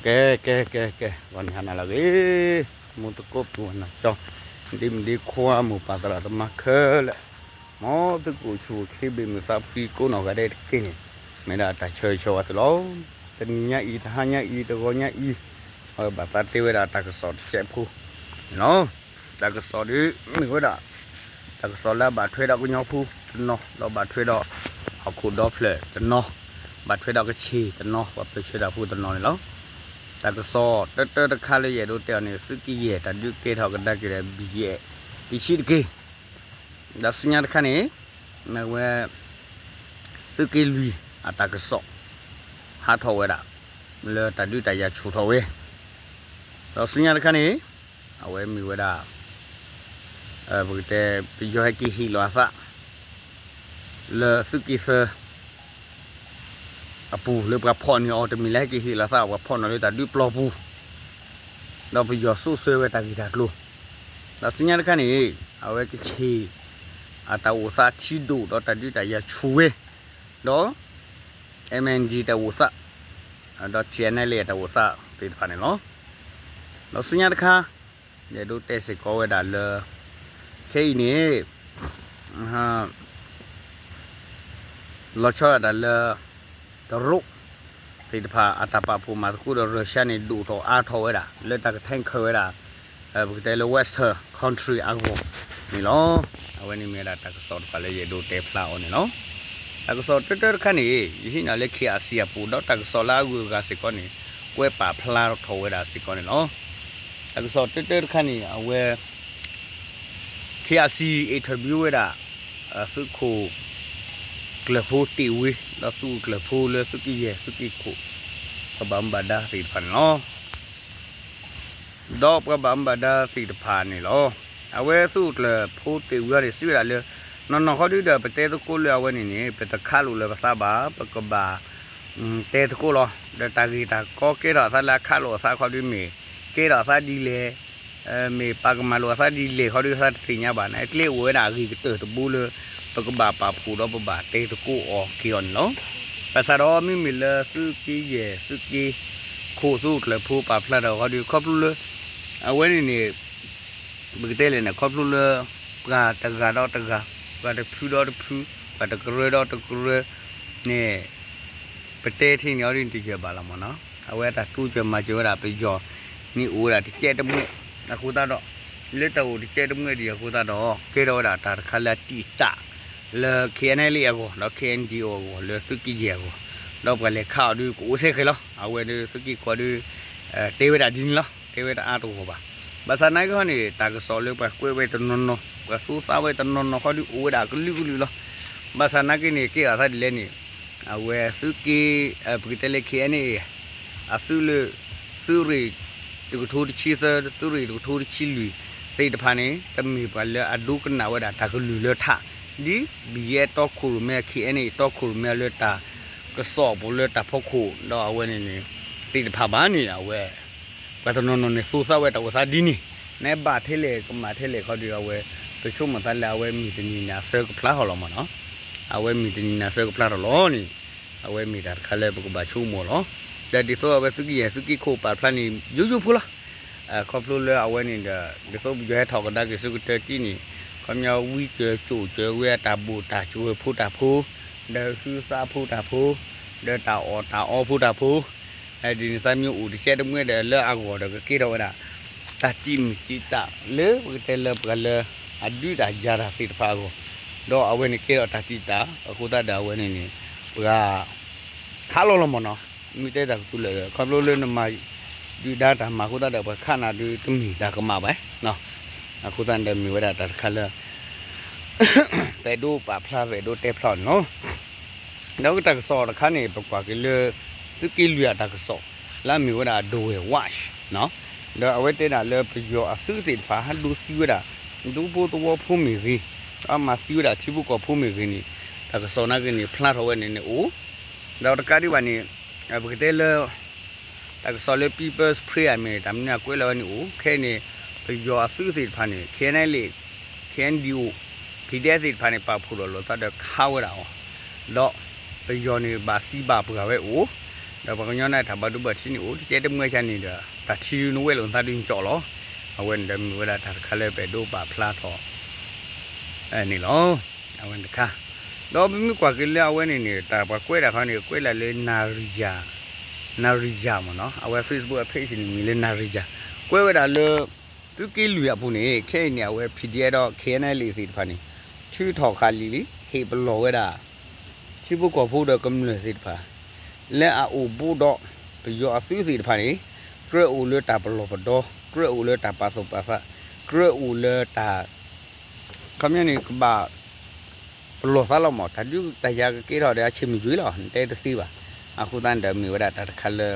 ကဲ ကဲ ကဲ ကဲ ဂီၤနံၤဟါနၤလၢအဂ့ၤ, မူသကိးပှၤနၢ်ကၠီ, ဒ့မုၣ်ဒ့ခွါ မိၢ်ပၢ်သရၣ်သမါခဲလၢာ်, မ်သုကအိၣ်ဆူၣ်အိၣ်ချ့ဘၣ်မုာ်သးဖှံကိးနီၢ်ဂၤဒဲးတက့ၢ်န့ၣ်, မ့ၢ်ဒၣ်တၢ်ဆၢဂ့ၤဆၢဝါသုလီၤ. တနံၤညါအံၤ တဟါညါအံၤ တဂီၤညါအံၤ, အဝဲဘၣ်သးတဲဝဲဒၣ်တၢ်ကစီၣ်တစဲးဖိန့ၣ်လီၤ. တၢ်ကစီၣ်ဒ်မ့ၢ်ဝဲဒၣ် တၢ်ကစီၣ်လၢအဘၣ်ထွဲဒီးကညီဖိတနီၤ, ဒီးဘၣ်ထွဲဒီးဟီၣ်ခိၣ်ဒီဖျၢၣ်တနီၤ, ဘၣ်ထွဲဒီးကချ့ၣ်တနီၤ, ပှၤပၢဆှၢတၢ်ဖိတနီၤန့ၣ်လီၤ. တၢ်ကစီၣ်တၢတၢတခါလၢယအဲၣ်ဒိးတဲအီၤန့ၣ် သုးက့ယဲၢ်တၢ်ဒုးကဲထီၣ်ကဒါက့ၤဒီး ဘံၣ်ယဲၢ် တဆံတက့ၢ်. ဒီးဆူညါတခါန့ၣ် အဝဲ သုးက့လွံၢ်အတၢ်ကစီၣ် ဟးထီၣ်ဝဲဒၣ် လၢတၢ်ဒုးတၢ်ယၤဆူၣ်ထီၣ်ဝဲ, ဒီးဆူညါတခါန့ၣ် အဝဲမ့ၢ်ဝဲဒၣ် ပကတဲ ပယီၤဟဲက့ၤဟ့ၣ်လီၤအသး လၢသုးက့သၢ အပူၤလၢပှၤဖီၣ်န့ၢ်အီၤ တမ့ၢ်လၢဟဲက့ၤဟ့ၣ်လီၤသး ပှၤဖီၣ်န့ၢ်လၢတၢ်ဒုးပျီပူၤ, ဒီးပယီၤစိာ်ဆှၢဝဲတၢ်ဂ့ၢ်တၢ်ကျိၤ, ဒီးဆူညါတခါန့ၣ် အဝဲကချ့ၣ် အတၢ်အိၣ်သးထံဒိၣ်ဒီးတၢ်ဒုးတၢ်ယၤဆူၣ်ဝဲ, ဒီး MNDAA တၢ်အိၣ်သး ဒီး TNLA အတၢ်အိၣ်သးသ့ၣ်တဖၣ်န့ၣ်လီၤ. ဒီးဆူညါတခါ ယအဲၣ်ဒိးတဲစ့ၢ်ကီးဝဲဒၣ်လၢ ခဲအံၤန့ၣ် လီၤဆီဒၣ်တၢ်လၢ တရူး သ့ၣ်တဖၣ်အတၢ်ပာ်ဖှိၣ်မၤသကိးဒီး Russia န့ၣ် ဒိၣ်ထီၣ်အါထီၣ်ဝဲဒၣ် လၢတၢ်ကထဲခၢးဝဲဒၣ် ပကတဲလၢ Western country အဂီၢ်န့ၣ်လီၤ. အဝဲန့ၣ်မ့ၢ်ဝဲဒၣ်တၢ်ကစီၣ်တဖၣ်လၢယအဲၣ်ဒိးတဲဖျါအီၤန့ၣ်လီၤ. တၢ်ကစီၣ်တၢတၢတခါန့ၣ် ယဟံးန့ၢ်လၢ KIC အပူၤ ဒီးတၢ်ကစီၣ်လၢအဂုၤအဂၤစ့ၢ်ကီးန့ၣ် ကွဲးပာ်ဖျါထီၣ်ဝဲဒၣ်စ့ၢ်ကီးန့ၣ်လီၤ. တၢ်ကစီၣ်တၢတၢတခါန့ၣ် အဝဲ KIC interview ဝဲဒၣ် သုးခိၣ်ကျၢၢ်ဖိတ့ၢ်ဝ့ ဒီးသုးခိၣ်ကျၢၢ်ဖိလၢသုးက့ယဲၢ် သုးက့ခိၣ် ပှၤဘၣ်မူဘၣ်ဒါသ့ၣ်တဖၣ်န့ၣ်လီၤ. ဒီးပှၤဘၣ်မူဘၣ်ဒါသ့ၣ်တဖၣ်န့ၣ်လီၤ. အဝဲသုးခိၣ်ကျၢၢ်ဖိတ့ၢ်ဝ့အံၤန့ၣ် စံးဝဲဒၣ်လၢ နီၢ်နီၢ်ခီဒုဒီး ပတဲသကိးလၢအဝဲန့ၣ်န့ၣ် ပတခးလိာ်လၢၤပသးဘၣ်, ပကဘၣ် တဲသကိးလီၤ. ဒီးတၢ်ဂ့ၢ်တၢ်ကီကဲထီၣ်အသးလၢအခးလိာ်အသးခီဒုမ့ၢ် ကဲထီၣ်အသးဒ်လဲၣ် မ့ၢ်ပာ်ကမၣ်လိာ်အသးဒ်လဲၣ်ခီဒု အသးတသ့ၣ်ညါဘၣ်န့ၣ် အကျဲအိၣ်ဝဲဒၣ်အဂ့ၤကတၢၢ်တဘိလၢ ပကဘၣ်ပာ်ဖှိၣ်ဒီးပဘၣ်တဲသကိးအီၤက့ၤအီၤန့ၣ်လီၤ. ဘၣ်ဆၣ်ဒီးမ့မ့ၢ်လၢသုးက့ယဲၢ် သုးက့ခိၣ် သုးခိၣ်ကျၢၢ်ဖိပာ်ဖျါထီၣ်ခီဒု ခီဖျိလၢ အဝဲန့ၣ်န့ၣ် ပကတဲလဲၣ်န့ၣ် ခီဖျိလၢ ပှၤတဂၤဒီးတဂၤ, ပှၤတဖုဒီးတဖု, ပှၤတကရၢဒီးတကရၢန့ၣ် ပတဲထံၣ်န့ၢ်အီၤဒ်န့ၣ်တယၢၢ်ဘၣ်လီၤမ့ၢ်နီၤ. အဝဲတၢ်တိစၢၤမၤစၢၤဝဲဒၣ်ပယီၤန့ၣ်အိၣ်ဝဲဒၣ်တကဲးတမှဲးအဃိသတးဒီး လၢတၢ်အိၣ်တကဲးတမှဲးဒ်အဃိသတးဒီး ကဲထီၣ်ဝဲဒၣ်တၢ်တခါလၢအတံာ်တာ် လၢ KNLA အဂီၢ် ဒီး KNDO အဂီၢ် လၢသုးက့ယဲၢ်အဂီၢ် ဒီးပှၤလဲၤခးအီၤဒုးကအိၣ်စ့ၢ်ကီးလီၤ. အဝဲဒုးသုးက့ခိၣ်ဒုး တဲဝဲဒၣ်ဒ်န့ၣ်လီၤ. တဲဝဲတအါတဂီၢ်ဘၣ်. ဘၣ်ဆၣ်နာ်က့ဟီန့ၣ် တၢ်ကစီၣ်လၢပှၤကွဲးဝဲတနီၤနီၤ ပှၤသူသးဝဲတနီၤနီၤခီဒုးအိၣ်ဝဲဒၣ်ကလုာ်ကလုာ်လီၤ. ဘၣ်ဆၣ်နာ်က့န့ၣ် ကဲထီၣ်သးဒ်လဲၣ်န့ၣ် အဝဲသုးက့ ပကတဲလၢ KNA အသုးလၢ သုးရ့ၣ်တကထိတဆံသၢ သုးရ့ၣ်တကထိတဆံလွံၢ်သ့ၣ်တဖၣ်န့ၣ် တမ့ၢ်ပှၤလၢအဒိကနၣ်ဝဲဒၣ်တၢ်ကလုၢ်လၢထး ဒ် ဘံၣ်ယဲၢ်တီခိၣ်ရိၣ်မဲ KNA တီခိၣ်ရိၣ်မဲလၢတၢ်ကစီၣ်အပူၤလၢတၢ်ဖီခိၣ် ဒီးအဝဲန့ၣ်န့ၣ် သ့ၣ်တဖၣ်ဘၣ်န့ၣ် အဝဲ ပှၤတနီၤနီၤန့ၣ် သူသးဝဲတၢ်အိၣ်သးဒ်န့ၣ် နဘၣ်ထဲလဲၣ်ကမၣ်ထဲလဲၣ်ခီဒုး အဝဲ ပဆိကမိၣ်သးလၢအဝဲမုၢ်တနံၤန့ၣ် အဆၢကဖျါထီၣ်လီၤမ့ၢ်နီၤ. အဝဲမုၢ်တနံၤန့ၣ် အဆၢကဖျါထီၣ်လီၤန့ၣ် အဝဲမ့ၢ်တၢ်တခါလၢပကဘၣ်ဆိကမိၣ်လီၤ. ဒီးဒ်သိးအဝဲသုးက့ယဲၢ်သုးက့ခိၣ်ပာ်ဖျါန့ၣ် ယိယိဖိလီၤ. ခီဖျိလၢအဝဲန့ၣ်ဒီး ဒ်သိးပယီၤဟဲထီၣ်ကဒါက့ၤဆူကတၢၢ်တံၢ်န့ၣ် ခီပညီဝံကၢၤကၠိၣ်ကၢၤဝဲအတၢ်ဘူၣ်တၢ်စၢၤဖိတၢ်ဖိ ဒီးဟုသးဖိတၢ်ဖိ ဒီးတၢ်အီၣ်တၢ်အီဖိတၢ်ဖိ ဒ်န့ၣ်စၢ်မ့ၢ်အိၣ်တကဲးတမှဲးဒီးလၢအဂီၢ်ဒီးကကဲထီၣ်ဝဲဒၣ် တၢ်တံာ်မုၢ်တံာ်တာ်လၢပကတဲလၢပှၤလၢ အဒုးတၢ်ယၤတၢ်သ့ၣ်တဖၣ်အဂီၢ် ဒီးအဝဲန့ၣ်ကဲထီၣ်တၢ်တံာ်တာ် အဃိသတးဒီးအဝဲန့ၣ်န့ၣ် ပှၤ ခးလီၤလီၤမ့ၢ်နီၤ. မ့ၢ်တဲတၢ်ကတိၤလၢာ် ခီဖျိလၢနမၤဒုၣ်ဒါတၢ်မၤအဃိသတးဒီး ပှၤခးနၤဒုးတမ့ၢ်တၢ်ကမၣ်ဘၣ်နီၤ. အဃိသတးဒီးမ့ၢ်ဝဲဒၣ်တၢ်တခါလၢ ပအဲၣ်ဒိးပာ်ဖျါ ပအဲၣ်ဒိးတဲဖျါအီၤန့ၣ်လီၤ. ဒီးတၢ်ကစီၣ်တခါန့ၣ် ပကွၢ်က့ၤလၢ သုးက့လွံၢ်အတၢ်ကစီၣ် လၢအမ့ၢ်ဝဲဒၣ် Dawei Watch နီၤ. ဒီးအဝဲတဲဒၣ်လၢပယီၤအသုးသ့ၣ်တဖၣ် ဟဲဒိးသံဝဲဒၣ် ဒူဖိသဝီဖိမ့ၢ်ဂ့ၤ, အမၤသံဝဲဒၣ်ထံဖိကီၢ်ဖိမ့ၢ်ဂ့ၤန့ၣ် တၢ်ကစီၣ်နာ်က့န့ၣ် ဖျါထီၣ်ဝဲန့ၣ်န့ၣ်အိၣ်, ဒီးတကးဒံးဘၣ်န့ၣ် ပကတဲလၢ တၢ်ကစီၣ်လၢ People's Spring မ့ၢ်တၢ်မနုၤအကွဲးလီၤဝဲန့ၣ်အိၣ်, ခဲအံၤန့ၣ် ပယီၤအသုးသ့ၣ်တဖၣ်န့ၣ် KNLA, KNDO, PDF သ့ၣ်တဖၣ်န့ၣ် ပာ်ဖှိၣ်ဒီးလိာ်သးဒီးခးဝဲဒၣ်အီၤ, ဒီးပယီၤန့ၣ်ဘၣ်သံဘၣ်ပှၢ်ဝဲအိၣ်, ဒီးပှၤကညီန့ၣ်တၢ်ဘၣ်ဒိဘၣ်ထံးန့ၣ် အိၣ်တကဲတမုၢ်ဆါန့ၣ်ဒီး တၢ်ထံဒုနဝဲၢ်လိာ်သးဒုကၠီလီၤ. အဝဲန့ၣ်ဒီးမ့ၢ်ဝဲဒၣ်တၢ်တခါလၢပအဲၣ်ဒိးပာ်ဖျါထီၣ် န့ၣ်လီၤ. အဝဲန့ၣ်တခါ ဒီးပမ့ၢ်ကွၢ်က့ၤလၢအဝဲန့ၣ်န့ၣ် တၢ်ပှၤကွဲးဒၣ်ခီန့ၣ် ကွဲးလၢ နၣ်ရံယၣ် နၣ်ရံယၣ်မ့ၢ်နီၤ, အဝဲ Facebook အ page န့ၣ်မံၤလၢ နၣ်ရံယၣ် ကွဲးဝဲဒၣ်လၢ သုးက့လွံၢ်အပူၤန့ၣ် ခဲအံၤန့ၣ် အဝဲ PDF ဒီး KNLA သ့ၣ်တဖၣ်န့ၣ် ထုးထီၣ်ဃာ်လံာ်လံ ဟ့ၣ်ပလီၢ်ဝဲဒၣ် ထံဖိကီၢ်ဖိဒီးကမျၢၢ်သ့ၣ်တဖၣ် လၢအအိၣ်ဘူးဒီး ပယီၤအသုးသ့ၣ်တဖၣ်န့ၣ် ကြၢးအိၣ်လၢတၢ်ပလီၢ်ပဒီ, ကြၢးအိၣ်လၢတၢ်ပာ်သူၣ်ပာ်သး, ကြၢးအိၣ်လၢတၢ် ခီပညီန့ၣ် ကဘၣ် ပလီၢ်သးလီၤမး, တၢ်ဒုးတၢ်ယၤကကဲထီၣ်ဒီးအဆံးမုၢ်ယွၤလီၤ, နတဲတသ့ဘၣ်. အဃိသတးန့ၣ်ဒီးမ့ၢ်ဝဲဒၣ်တၢ်တခါလၢ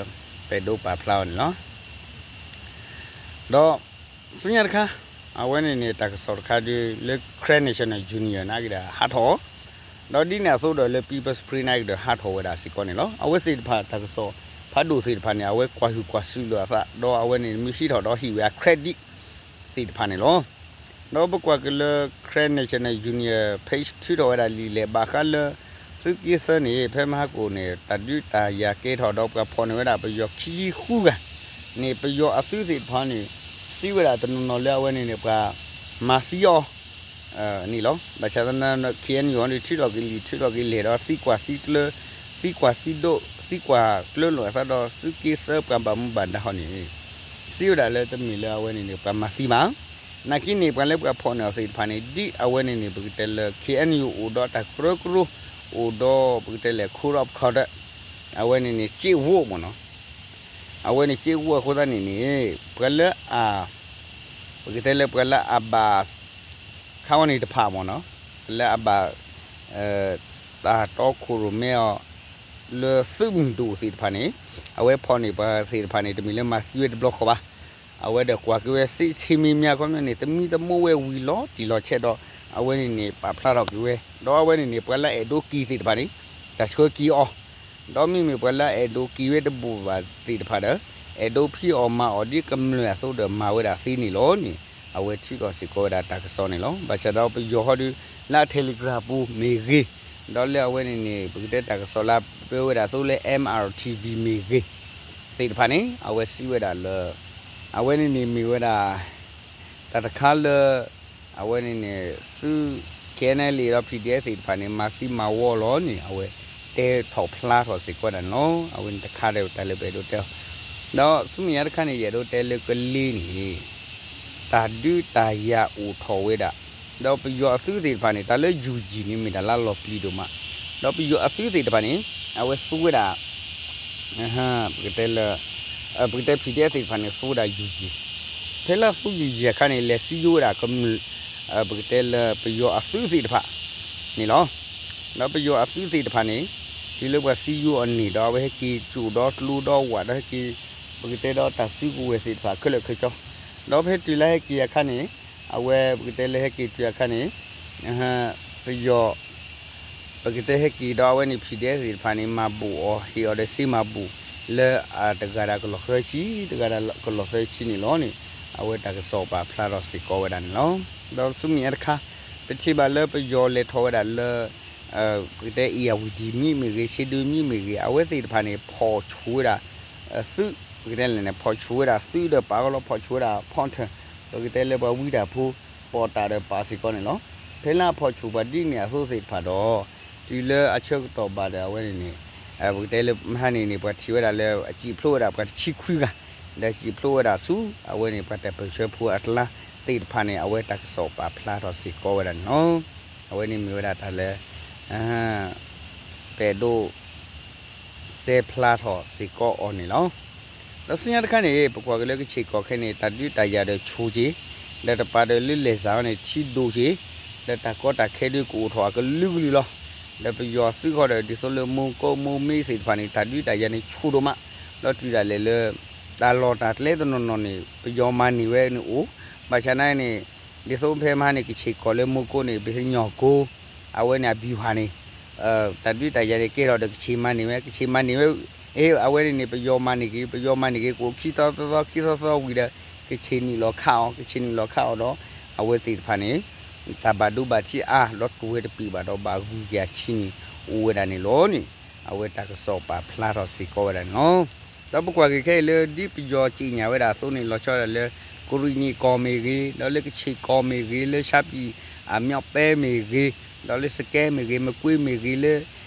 ပအဲၣ်ဒိးပာ်ဖျါအီၤန့ၣ်လီၤ. ဒီး ဆူညါတခါ အဝဲန့ၣ်န့ၣ် တၢ်ကစီၣ်တခါဒုးလၢ Karen National Union နာ်က့ဒီးဟးထီၣ်, ဒီးဒ်န့ၣ်အသိးဒီးလၢ People's Spring နာ်က့ဒီးဟးထီၣ်ဝဲဒၣ်စ့ၢ်ကီးန့ၣ်လီၤ. အဝဲသ့ၣ်တဖၣ်တၢ်ကစီၣ်ဖးဒိၣ်သ့ၣ်တဖၣ်န့ၣ် အဝဲကွၢ်ဟုၣ်ကွၢ်စူၣ်လိာ်အသး ဒီးအဝဲန့ၣ်မ့ၢ်ဟံးထီၣ်ဒီးဟ့ၣ်ဝဲအ credit သ့ၣ်တဖၣ်န့ၣ်လီၤ. ဒီးပကွၢ်က့ၤလၢ Karen National Union page ထုးထီၣ်ဝဲဒၣ်လံာ်လဲၢ်ဘၣ်ဃးလၢ သုးက့သၢန့ၣ် ဖဲမဟါကိၣ်န့ၣ် တၢ်ဒုးတၢ်ယၤကဲထီၣ်ဒီးပှၤဖီၣ်န့ၢ်ဝဲဒၣ်ပယီၤခံဆံဃုဂၤန့ၣ် ပယီၤအသုးသ့ၣ်တဖၣ်န့ၣ် စံးဝဲဒၣ်တနီၤနီၤလၢအဝဲန့ၣ်န့ၣ် ပှၤမၤသံအီၤ န့ၣ်လီၤ. ဘၣ်ဆၣ်သနာ် KNU န့ၣ် ထုးထီၣ်က့ၤလံာ် ထုးထီၣ်က့ၤလဲၢ်ဒီးသံကွၢ်သံကျၢ သံကွၢ်သံဒိၣ် သံကွၢ်ကျၢလိာ်အသးဒီးသုးက့သၢပှၤဘၣ်မူဘၣ်ဒါဟီန့ၣ် စံးဝဲဒၣ်လၢတမ့ၢ်လၢအဝဲန့ၣ်န့ၣ် ပှၤမၤသံဘၣ်. နာ်က့န့ၣ် ပှၤလၢပှၤဖီၣ်န့ၢ်အီၤသ့ၣ်တဖၣ်န့ၣ် ဒ်အဝဲန့ၣ်န့ၣ် ပကတဲလၢ KNU အိၣ်ဒီးတၢ်ကရၢကရိ အိၣ်ဒီးပကတဲလၢ code of conduct အဝဲန့ၣ်န့ၣ် စ့ဝိမ့ၢ်နီၤ အဝဲန့ၣ်စ့ဝိအဃိသတးန့ၣ်န့ၣ် ပှၤလၢအ ပကတဲလၢပှၤလၢအဘၣ် ခါဝဲန့ၣ်တဖၣ်မ့ၢ်နီၤ လၢအဘၣ် တၢ်တီခိၣ်ရိၣ်မဲအီၤ လၢသုးမုၢ်ဒိၣ်သ့ၣ်တဖၣ်န့ၣ် အဝဲဖီၣ်န့ၢ်ပှၤသ့ၣ်တဖၣ်န့ၣ် တမ့ၢ်လၢမၤသံဝဲတဘျီဃီဘၣ်. အဝဲဒီးကွၢ်က့ၤဝဲစ့ဆ့မ့ၢ်မ့ၢ်ခီပညီန့ၣ် သမံသမိးဝဲဝံၤလီၤတံၢ်လီၤဆဲးဒီး အဝဲန့ၣ်န့ၣ် ပာ်ဖျါထီၣ်က့ၤဝဲ ဒီးအဝဲန့ၣ်န့ၣ် ပှၤလၢအအဲၣ်ဒိးက့ၤသ့ၣ်တဖၣ်န့ၣ် တၢ်ဆှၢက့ၤအီၤ ဒီးမ့မ့ၢ်ပှၤလၢအအဲၣ်ဒိးက့ၤဝဲတဘူၣ်ဘၣ်သ့ၣ်တဖၣ်ဒီး အဲၣ်ဒိးဖံးအီၣ်မၤအီၣ်ဒ်ကမျၢၢ်အသိးဒီးမၤဝဲဒၣ်သ့န့ၣ်လီၤန့ၣ် အဝဲထုးထီၣ်စ့ၢ်ကီးဝဲဒၣ်တၢ်ကစီၣ်န့ၣ်လီၤ. ဘၣ်ဆၣ်ဒီးပယီၤဟီဒုး လၢအ Telegram ပူၤမ့ၢ်ဂ့ၤ, ဒီးလၢအဝဲန့ၣ်န့ၣ် ပကတဲတၢ်ကစီၣ်လၢပၢဝဲဒၣ်အသိးလၢ MRTV မ့ၢ်ဂ့ၤ သ့ၣ်တဖၣ်န့ၣ် အဝဲစံးဝဲဒၣ်လၢ အဝဲန့ၣ်န့ၣ်မ့ၢ်ဝဲဒၣ် တၢ်တခါလၢ အဝဲန့ၣ်န့ၣ် သုး KNLA ဒီး PDF သ့ၣ်တဖၣ်န့ၣ် မၤသံမၤဝီလီၤန့ၣ် အဝဲတဲထီၣ်ဖျါထီၣ်စ့ၢ်ကီးဒၣ်န့ၣ်လီၤ. အဝဲန့ၣ်တခါဒီးတၢ်လၢပအဲၣ်ဒိးတဲအီၤ ဒီးဆူမဲာ်ညါတခါန့ၣ် ယအဲၣ်ဒိးတဲလၢကလ့န့ၣ် တၢ်ဒုးတၢ်ယၤအိၣ်ထီၣ်ဝဲဒၣ် ဒီးပယီၤအသုးသ့ၣ်တဖၣ်န့ၣ် တၢ်လၢ ယူၣ်ကၠံၣ် န့ၣ်မ့ၢ်တၢ်လၢလီၤပျံၤဒိၣ်မး, ဒီးပယီၤအသုးသ့ၣ်တဖၣ်န့ၣ် အဝဲသူဝဲဒၣ် ပကတဲလၢ ပကတဲ PDF သ့ၣ်တဖၣ်န့ၣ် သူဝဲဒၣ် ယူၣ်ကၠံၣ်, ဖဲလၢသူ ယူၣ်ကၠံၣ် အခါန့ၣ် လဲၤစံယိဝဲဒၣ်ကမျၢၢ် ပကတဲလၢပယီၤအသုးသ့ၣ်တဖၣ်န့ၣ်လီၤ. ဒီးပယီၤအသုးသ့ၣ်တဖၣ်န့ၣ် တုၤလၢပှၤစံယိအီၤန့ၣ်ဒီး အဝဲဟဲက့ၤကၠိၣ်ဒီးကျိဒီးဝးဒီးဟဲက့ၤ ပကတဲဒီးတၢ်စုကဝဲၤသ့ၣ်တဖၣ်ခဲလၢာ်ခဲဆ့, ဒီးဖဲတုၤလၢဟဲက့ၤအခါန့ၣ် အဝဲပကတဲလၢဟဲက့ၤတုၤအခါန့ၣ် ပယီၤ ပကတဲဟဲက့ၤဒီးအဝဲန့ၣ် PDF သ့ၣ်တဖၣ်န့ၣ် မၤဘူၣ်အီၤ ဟ့ၣ်အီၤဒီးစ့မၤဘူၣ် လၢအတဂၤဒီးကလီၢ်သၢဆံ တဂၤဒီးကလီၢ်သၢဆံန့ၣ်လီၤန့ၣ် အဝဲတၢ်ကစီၣ်ပာ်ဖျါထီၣ်စ့ၢ်ကီးဝဲဒၣ်န့ၣ်လီၤ. ဒီးဆူမဲာ်ညါတခါ ပထံၣ်ဘၣ်လၢပယီၤလဲၤထီၣ်ဝဲဒၣ်လၢ ပကတဲ အ့ၣ်ယၣ်ဝတံၤ မံၤမ့ၢ်ဂ့ၤ ရှ့ဒုမံၤမ့ၢ်ဂ့ၤ အဝဲသ့ၣ်တဖၣ်န့ၣ် ဖီၣ်ဆူၣ်ဝဲဒၣ် သုး ပကတဲလဲၣ်န့ၣ် ဖီၣ်ဆူၣ်ဝဲဒၣ်သုးဒီးပာ်ကလီဖီၣ်ဆူၣ်ဝဲဒၣ် ဖီၣ်ထၢၣ် ပကတဲလၢပှၤဝံတၢ်ဖိ ပိာ်တၢ်ဒီးပာ်စ့ၢ်ကီးန့ၣ်လီၤ. ဖဲလၢအဖီၣ်ဆူၣ်ပှၤဒ်န့ၣ်အသိးသ့ၣ်တဖၣ်ဒီး တုၤလၢအဆၢကတီၢ်ဘၣ်ဒီးအဝဲန့ၣ်န့ၣ် ပကတဲလၢမဟါန့ၣ်န့ၣ် ပှၤထံၣ်ဝဲဒၣ်လၢအစံာ်ဖျိဝဲဒၣ်ပှၤတဆံခွံဂၤ ဒီးစံာ်ဖျိဝဲဒၣ်ဆူ အဝဲန့ၣ်ပှၤတၢ်ပၢၢ်ဆၢဖိအကျါသ့ၣ်တဖၣ်န့ၣ် အဝဲတၢ်ကစီၣ်ပာ်ဖျါထီၣ်စ့ၢ်ကီးဝဲဒၣ်န့ၣ်လီၤ. အဝဲန့ၣ်မ့ၢ်ဝဲဒၣ်တၢ်လၢ ပအဲၣ်ဒိး တဲဖျါထီၣ်စ့ၢ်ကီးအီၤန့ၣ်လီၤ. ဒီးဆူညါတခါန့ၣ် ပကွၢ်က့ၤလၢကဆ့ၣ်ကီၢ်ခဲအံၤန့ၣ် တၢ်ဒုးတၢ်ယၤဒီးဆူၣ်က့ၤ, ဒီးတပၤဒီးလၢလဲၤစၢ်န့ၣ် ထံဒိၣ်က့ၤ, ဒီးတၢ်ကီတၢ်ခဲဒုးကအိၣ်ထီၣ်အကလုာ်ကလုာ်လီၤ. ဒီးပယီၤသုးဃီဒီး ဒ်သိးလၢမိၢ်ကိးမိၢ်မ့ၢ်သ့ၣ်တဖၣ်န့ၣ် တၢ်ဒုးတၢ်ယၤန့ၣ်ဆူၣ်ဒိၣ်မး, ဒီးတုၤဒၣ်လဲာ်လၢ တၢ်လီၢ်တၢ်ကျဲတနီၤနီၤန့ၣ် ပယီၤမၤန့ၢ်ဝဲန့ၣ်အိၣ်, ဘၣ်ဆၣ်နာ်န့ၣ် ဒ်သိးဖဲမဟါန့ၣ် ကဆ့ၣ်ကီၢ်လၢမိၢ်ကိးန့ၣ် ပညီၣ်ကိ အဝဲန့ၣ်အဘံၣ်ဟၣ်န့ၣ် တၢ်ဒုးတၢ်ယၤန့ၣ်ကဲထီၣ်ဒီးကဆ့ၣ်မၤန့ၢ်ဝဲ ကဆ့ၣ်မၤန့ၢ်ဝဲ, အဝဲန့ၣ်န့ၣ် ပယီၤမၤန့ၢ်က့ၤ ပယီၤမၤန့ၢ်က့ၤ ကအိၣ်ခံသီသီသီခံသီသီဝံၤဒီး ကဆ့ၣ်နုာ်လီၤခးအီၤ ကဆ့ၣ်နုာ်လီၤခးအီၤဒီး အဝဲသ့ၣ်တဖၣ်န့ၣ် တၢ်ဘၣ်ဒိဘၣ်ထံးအါ ဒီးတူၢ်ဝဲတပံၤဘၣ်ဒီးဘၣ်ဂုၤက့ၤအခံန့ၣ် အိၣ်ဝဲဒၣ်န့ၣ်လီၤန့ၣ် အဝဲတၢ်ကစီၣ်ပာ်ဖျါထီၣ်စ့ၢ်ကီးဝဲဒၣ်န့ၣ်လီၤ. ဒီးပကွၢ်က့ၤခဲအံၤလၢဒ်ပယီၤစံၣ်ညါဝဲဒၣ်အသိးန့ၣ် လီၤဆီဒၣ်တၢ်လၢ ကရံၣ်နံၣ်ကီၢ်မ့ၢ်ဂ့ၤ, ဒီးလၢကခ့ၣ်ကီၢ်မ့ၢ်ဂ့ၤ, လၢရှါပံၣ်အမၠီၣ်ပဲမ့ၢ်ဂ့ၤ, ဒီးလၢစကဲမ့ၢ်ဂ့ၤ, မကွ့မ့ၢ်ဂ့ၤ, လၢ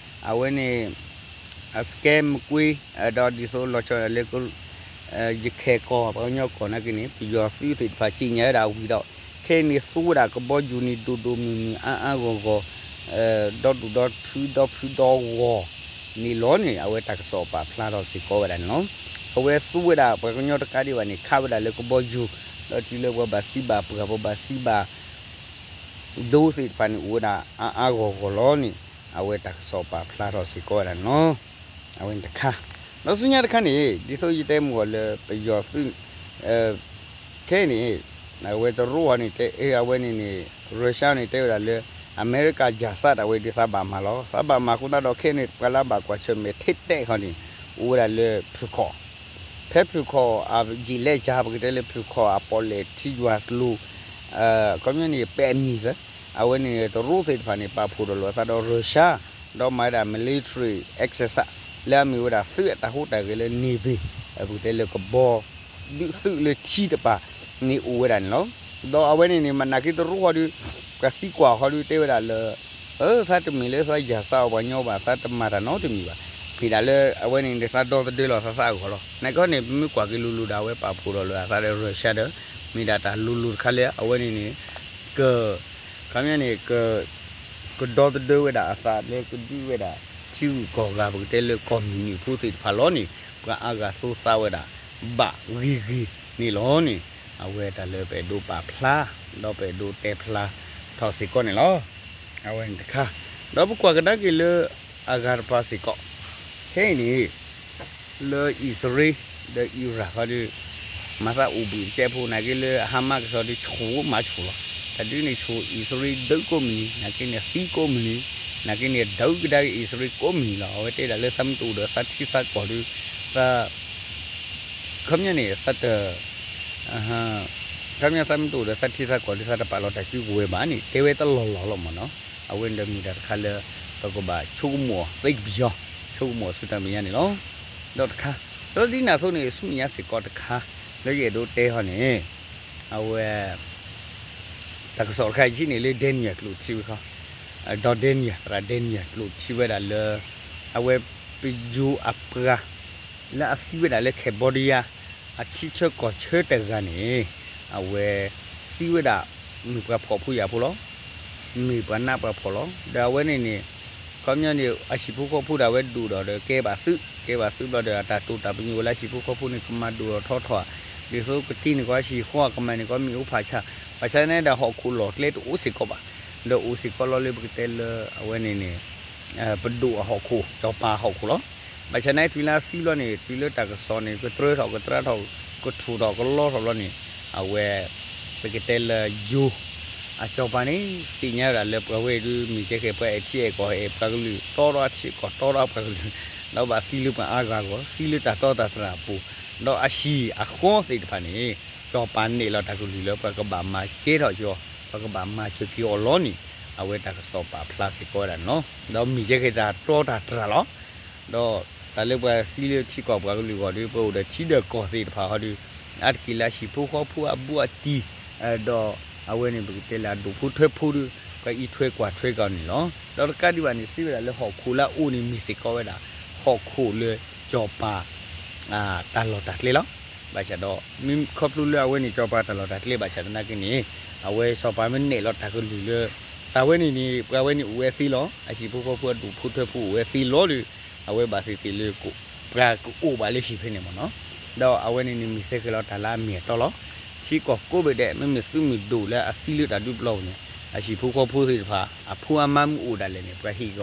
အဝဲန့ၣ် အစကဲမကွ့, ဒီးဒ်သိးလီၤဆီဒၣ်တၢ်လၢ ယခဲၣ်ကီၢ် ပှၤကညီကီၢ်နာ်က့န့ၣ် ပယီၤသုးသ့ၣ်တဖၣ်စံၣ်ညါဝဲဒၣ်ဝံၤဒီး ခဲအံၤန့ၣ်သူဝဲဒၣ်ကဘီယူၤန့ၣ် ဒိၣ်ဒိၣ်မုၢ်မုၢ်အါအါဂီၢ်ဂီၢ် ဒီဒူၣ်ဒီထူဒီဖုဒီဂီၢ်န့ၣ်လီၤန့ၣ် အဝဲတၢ်ကစီၣ်ပာ်ဖျါထီၣ်စ့ၢ်ကီးဝဲဒၣ်န့ၣ်လီၤ. အဝဲသူဝဲဒၣ်ပှၤကညီတကးဒံးဘၣ်န့ၣ် ခးဝဲဒၣ်လၢကဘီယူၤ ဒီးတုၤလၢပှၤဘၣ်သံဘၣ်ပှၢ် ပှၤဘၣ်သံဘၣ် ဒိသ့ၣ်တဖၣ်န့ၣ် အိၣ်ဝဲဒၣ်အါအါဂီၢ်ဂီၢ်လီၤန့ၣ် အဝဲတၢ်ကစီၣ်ပာ်ဖျါထီၣ်စ့ၢ်ကီးဝဲဒၣ်န့ၣ်လီၤ. အဝဲန့ၣ်တခါ, ဒီးဆူညါတခါန့ၣ် ဒ်သိးယတဲမုၢ်ဂီၢ်လၢပယီၤသုး ခဲအံၤန့ၣ် အဝဲတရူးအီၤန့ၣ် တဲအဝဲန့ၣ်န့ၣ် Russia န့ၣ် တဲဝဲဒၣ်လၢ အမဲရကၤယၤစးဒၣ်ဝဲဒ်သးဘၣ်မၤလီၤ. သးဘၣ်မၤအဃိသတးဒီးခဲအံၤန့ၣ် ပှၤလၢအဘၣ်ကွၢ်ဆၢၣ်မဲာ်ထဲတဲာ်ခီန့ၣ် အိၣ်ဝဲဒၣ်လၢဖုၣ်ခီၣ် ဖဲဖုၣ်ခီၣ်အယံာ်လဲၢ်ကၢ ပကတဲလၢဖုၣ်ခီၣ်အပီၣ်လဲၣ်ထံယွၤကျိၤ ခီပညီန့ၣ် ပဲအမံၤသၢ အဝဲန့ၣ်တရူးသ့ၣ်တဖၣ်န့ၣ် ပာ်ဖှိၣ်ဒီးလိာ်အသးဒီး Russia ဒီးမၤဝဲဒၣ် military exercise လၢအမ့ၢ်ဝဲဒၣ်သုးအတၢ်ဟူးတၢ်ဂဲၤလၢ Navy ပကတဲလၢကဘီဒုးသုးလၢထံတပၤန့ၣ်အိၣ်ဝဲဒၣ်န့ၣ်လီၤ. ဒီးအဝဲန့ၣ်န့ၣ် မ့ၢ်နာ်က့တရူးဃီဒီး ပှၤသံကွၢ်ဃီဒီးတဲဝဲဒၣ်လၢ အၢ သးတမ့ၢ်လၢသးယၤစးအီၤပှၤကညီဘၣ် သးတမၤတၢ်နီတမံၤဘၣ်. မ့ၢ်ဒၣ်လၢအဝဲန့ၣ်န့ၣ် သးဒီသဒၢလီၤသးသးအဂီၢ်လီၤ. နာ်က့န့ၣ် ပမ့ၢ်ကွၢ်က့ၤလိၤလိၤဒီး အဝဲပာ်ဖှိၣ်ဒီးလိာ်အသးဒီး Russia ဒီး မ့ၢ်ဒၣ်တၢ်လိၤလိၤတခါလၢ အဝဲန့ၣ်န့ၣ် က ခီပညီန့ၣ် ကဒီသဒၢဝဲဒၣ်အသးလၢကဒုးဝဲဒၣ် ထံဂုၤကီၢ်ဂၤ ပကတဲလၢကီၢ်မုၢ်နုာ်ဖိသ့ၣ်တဖၣ်လီၤန့ၣ် ပှၤအါဂၤသိသးဝဲဒၣ် ဘၣ်ဂ့ၤဂ့ၤန့ၣ်လီၤန့ၣ် အဝဲတၢ်လၢပအဲၣ်ဒိးပာ်ဖျါ ဒီးပအဲၣ်ဒိးတဲဖျါထီၣ်စ့ၢ်ကီးန့ၣ်လီၤ. အဝဲန့ၣ်တခါ ဒီးပကွၢ်ကဒါက့ၤလၢ အဂၤတပၤစ့ၢ်ကီး ခဲအံၤန့ၣ် လၢအံၣ်စရ့လး ဒီးအံရၣ်ဃီဒီး မၤသးအိၣ်ဘှံးတစဲးဖိ နာ်က့လၢအဟါမၢ်ကစီဒီး ဆိၣ်မၤဆိၣ်လီၤ. တၢ်ဒုးန့ၣ် ဆိၣ်အံၣ်စရ့လးဒုးကိးမုၢ်နံၤ နာ်က့န့ၣ်သံကိးမုၢ်နံၤ နာ်က့န့ၣ်ဒုးကဒါက့ၤအံၣ်စရ့လးကိးမုၢ်နံၤလီၤ. အဝဲတဲဒၣ်လၢသးမ့ၢ်တအိၣ်ဒီးသးထံသးကီၢ်ဒီး သး ခီပညီန့ၣ် သးတ ခီပညီသးမ့ၢ်တအိၣ်ဒီးသးထံသးကီၢ်ဒီး သးတပာ်လီၤတၢ်စုကဝဲၤဘၣ်န့ၣ် တဲဝဲတလီၢ်လီၢ်လီၤမ့ၢ်နီၤ. အဝဲန့ၣ်ဒီးမ့ၢ်တၢ်တခါလၢ ပကဘၣ်ဆိကမိၣ်သ့ကပယီၤ ဆိကမိၣ်ဆူတၢ်မဲာ်ညါန့ၣ်လီၤ. ဒီးတခါ ဒီးဒ်န့ၣ်အသိးန့ၣ် ဆူမဲာ်ညါစ့ၢ်ကီးတခါ လၢယအဲၣ်ဒိးတဲဟီန့ၣ် အဝဲ တၢ်ကစီၣ်တခါယံၤန့ၣ်လၢ Daniel ကျိာ်ထံဝဲခီ ဒီး Daniel သရၣ် Daniel ကျိာ်ထံဝဲဒၣ်လၢ အဝဲပယိၤအပှၤ လၢအသံဝဲဒၣ်လၢ Cambodia အထံဆၢကီၢ်ဆၢတဂၤန့ၣ် အဝဲသံဝဲဒၣ် မ့ၢ်ပှၤဖှီၣ်ဖိယာ်ဖိလီၤ. မ့ၢ်ပှၤနးပှၤဖှီၣ်လီၤ. ဒီးအဝဲန့ၣ်န့ၣ် ခီပညီန့ၣ် အဟံၣ်ဖိဃီဖိဒၣ်ဝဲဒိၣ်ဒီးဒီးကဲဘၣ်သုး ကဲဘၣ်သုးဘျီဒီး အတၢ်တိာ်တၢ်ပညိၣ်ဝဲလၢအဟံၣ်ဖိဃီဖိန့ၣ် ကမၤဒိၣ်ထီၣ်ထီထီၣ်ဧါ ဒ်သိးကတံၢ်န့ၣ်ကီးဟံၣ်ဃီ ကမၤန့ၣ်ကီးမ့ၣ်အူဖးဆါ ဘၣ်ဆၣ်န့ၣ်ဒီးဟီၣ်ခိၣ်လီၢ်ကျဲတအိၣ်စ့ၢ်ကီးဘၣ်. ဒီးအိၣ်စ့ၢ်ကီးလီၤလၢပကတဲလၢအဝဲန့ၣ်န့ၣ် ပဒိၣ်အဟီၣ်ခိၣ် စီၤပၤဟီၣ်ခိၣ်လီၤ. ဘၣ်ဆၣ်န့ၣ်တုၤလၢအသံလီၤန့ၣ် တုၤလၢတၢ်ကစီၣ်န့ၣ် ကတြၢထီၣ်ကတြၢထီၣ် ကထူၣ်ထီၣ်ကလီထီၣ်လီၤန့ၣ် အဝဲ ပကတဲလၢယိၤ အစီၤပၤန့ၣ် သ့ၣ်ညါဝဲဒၣ်လၢပှၤဝဲအံၤဒုး မ့ၢ်ကဲကဲပှၤအဲၣ်ထံအဲၣ်ကီၢ် အဲၣ်ပှၤကလုာ် တီထီၣ်အထံအကီၢ်တီထီၣ်အပှၤကလုာ် ဒီးဘၣ်သံလၢပှၤအါဂၤအဂီၢ် သံလၢတၢ်တီတၢ်တြၢ်အပူၤ ဒီးအဟံၣ်အဃီသ့ၣ်တဖၣ်န့ၣ် စီၤပၤနဲၣ်လီၤတၢ်ကလုၢ်လၢပှၤကဘၣ်မၤကဲထီၣ်က့ၤအီၤ ပှၤကဘၣ်မၤစၢၤက့ၤအီၤလီၤန့ၣ် အဝဲတၢ်ကစီၣ်ပာ်ဖျါစ့ၢ်ကီးဝဲဒၣ်န့ၣ်လီၤ. ဒီးမ့ၢ်ကဲကဲတၢ်တီတၢ်တြၢ်လီၤ. ဒီးတၢ်လၢပှၤသံလၢထံကီၢ်ပှၤကလုာ်အဂီၢ်ဒီး ပအိၣ်ဒီးထံဒီးကီၢ်သ့ၣ်တဖၣ်ဃီဒီး အါတက့ၢ်လၢအဟံၣ်ဖိဃီဖိအဘူးအတံၢ် ဒီးအဝဲန့ၣ်ပကတဲလၢအဒိၣ်ဖိထၢဖိဒီး ပှၤအံးထွဲကွၢ်ထွဲက့ၤအီၤန့ၣ်လီၤ. ဒီးတကးဒံးဘၣ်န့ၣ် စံးဝဲဒၣ်လၢဟီၣ်ခိၣ်လၢအအိၣ်န့ၣ် မ့ၢ်စ့ၢ်ကီးဝဲဒၣ် ဟီၣ်ခိၣ်လၢစီၤပၤ တၢ်လီၢ်တၢ်ကျဲလီၤ. ဘၣ်ဆၣ်ဒီး မ့ၢ်ခီဖျိလၢအဝဲန့ၣ် စီၤပၤတၢ်လီၢ်တၢ်ကျဲဘၣ်ဆၣ်သနာ်က့န့ၣ် အဝဲစီၤပၤမ့ၢ်နဲၣ်လီၤတၢ်ကလုၢ်လၢ တၢ်ဝဲန့ၣ်န့ၣ် ပှၤဝဲန့ၣ်အိၣ်ဝဲသ့လီၤ. အဟံၣ်ဖိဃီဖိအဒိၣ်ဖိထၢဖိအိၣ်ဝဲသ့လီၤဒီး အဝဲဘၣ်သ့ၣ်သ့ၣ်လၢ ပှၤကအိၣ်ဘၣ်လၢဟံၣ်ဖဲန့ၣ်မ့ၢ်နီၤ. ဒီးအဝဲန့ၣ်န့ၣ် မ့ၢ်စဲဃဲၤလီၤတၢ်လၢအမ့ၢ်အတီလီၤ. ထံကီၢ်ကိးဘ့ၣ်ဒဲး မ့မ့ၢ်သုးမုၢ်ဒိၣ်လၢအသံလၢတၢ်ဒုးပျီပူၤန့ၣ် အဟံၣ်ဖိဃီဖိသ့ၣ်တဖၣ် အဖိအမါမ့ၢ်အိၣ်ဒၣ်လဲာ်န့ၣ် ပှၤဟ့ၣ်ကီး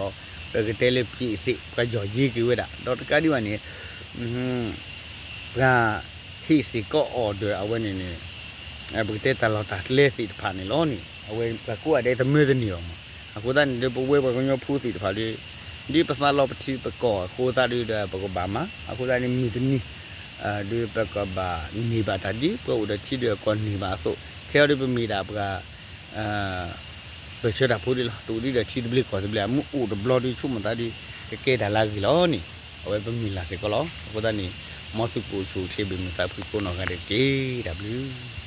ပကတဲလၢ ပျ့ၣ်စ့ၣ် ပှၤယီၢ်ယ့က့ၤဝဲဒၣ် ဒီးတကးဒံးဘၣ်န့ၣ် ပှၤဟ့ၣ်စ့ၢ်ကီးအီၤဒီးအဝဲန့ၣ်န့ၣ် ပကတဲတၢ်လီၢ်တၢ်ကျဲသ့ၣ်တဖၣ်န့ၣ်လီၤန့ၣ် အဝဲပှၤကိးဂၤဒဲးတမၢတန့ၢ်ဘၣ်မး. အဃိသတးန့ၣ်ဒီး ပဝဲပှၤကညီဖိသ့ၣ်တဖၣ်ဒီး ဒ်ပသးလီပထံပကီၢ်အဃိသတးဒီး ပကဘၣ်မၤ အဃိသတးန့ၣ် မုၢ်တနံၤ ဒီးပကဘၣ်န့ၢ်ဘၣ်တၢ်ဒ်ပှၤအိၣ်ဒီးထံဒီးကီၢ်န့ၢ်ဘၣ်အသိး ခဲအံၤဒီးပမ့ၢ်ဒၣ်ပှၤ ပၢၢ်ဆၢတၢ်ဖိဒ်လီၤ. တအိၣ်ဒ်ဒီးထံတဘျ့ကီၢ်တဘျ့ အမ့ၢ်အိၣ်တဘျီဒီး ဆိကမိၣ်သးဒီး ကကဲတၢ်လၢအဂ့ၤလီၤန့ၣ်, အဝဲပမုၢ်လၢ်စ့ၢ်ကီးလီၤ. အဃိသတးန့ၣ် မ်သုကအိၣ်ဆူၣ်အိၣ်ချ့ ဘၣ်မုာ်သးဖှံကိးနီၢ်ဂၤဒဲးတက့ၢ်. တၢ်ဘျုး